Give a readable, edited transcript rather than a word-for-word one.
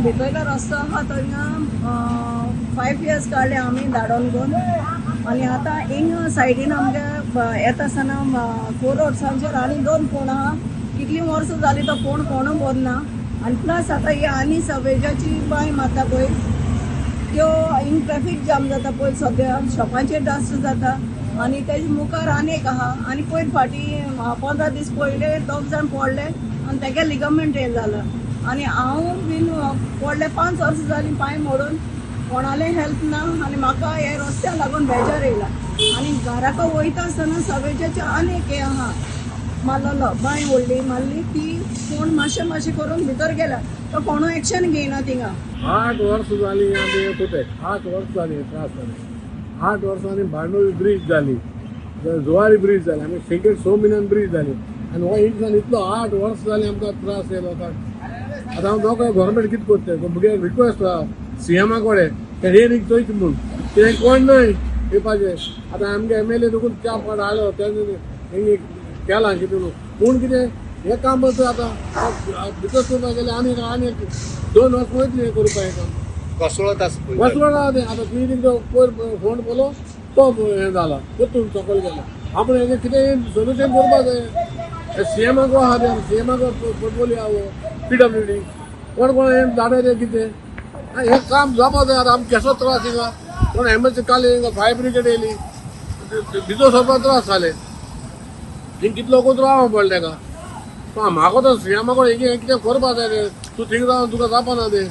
भितरलो रस्तो आहा थंय 5 इयर्स काडले आमी धाडोन करून. आनी आतां हिंग सायडीन आमगे येता आसतना फोर रोड्सांचेर आनी दोन फोण आहा. कितलीं वर्सां जालीं तो फोण कोणू भरना. आनी प्लस आतां ही आनी सवेजाची बांय मारता पळय, त्यो हिंग ट्रॅफीक जाम जाता पळय. सगळ्या शॉपांचेर डस्ट जाता. आनी तेजे मुखार आनी एक आहा. आनी पयर फाटीं 15 दीस पयले दोग जाण पडले आनी तेगे लिगमेंट हें जालां. आनी हांव बीन पडले, 5 वर्सां जालीं पांय मोडून. कोणालें हेल्प ना. आनी म्हाका हे रस्त्या लागून बेजार येयला. आनी घराको वयता आसतना सवेजाचे आनी एक हें आहा मारलेलो, बांय व्हडली मारली. ती कोण मातशें मातशें करून भितर गेला, तो कोणू एक्शन घेयना थिंगा. 8 वर्स जालीं आमी कुटेक, 8 वर्स जालीं त्रास जाले. 8 वर्सांनी बांडोळी ब्रीज जाली, जुवारी ब्रीज जाली, आमी सिंकेट 6 म्हयन्यान ब्रीज जाली. आनी हो इंसान इतलो 8 वर्स जालीं आमकां त्रास हे लोकांक. आतां हांव दोगांय गव्हर्मेंट कितें करता, मुगे रिक्वेस्ट आहा सीएमा कडेन, ते हे चोयचे म्हूण. ते कोण न्हय येवपाचे. आतां आमगे एमएलए देखून चार फावट आयलो, तेणे केलां कितें न्हू, पूण कितें हें काम आतां भितर करपाक गेलें आनी आनी 2 वर्स वयतली हें करपाक हें काम. कोसळत आसा पळय. वचलो तें आतां तुवें कितें पयर फोंड पळयलो, तो हें जाला, परतून सकयल गेलो. आपण हेजें कितें सोल्युशन करपाक जाय. सीएमाक आहा तें, सीएमाक पोर्टफोलियो आहा पीडब्ल्यूडी. कोण कोण हें धाडय कितें हें काम जावपा जाय. आतां आमकां केसो त्रास हिंगा, कोण एमएलसी काल हिंगा फायर ब्रिगेड येयली, भितर सरपाक त्रास जाले. थिंग कितलो वगत रावों पडलें तेका. म्हाका तो सीएमा कडेन हें कितें करपा जाय तें. तूं थिंग रावन तुका जावपा ना तें.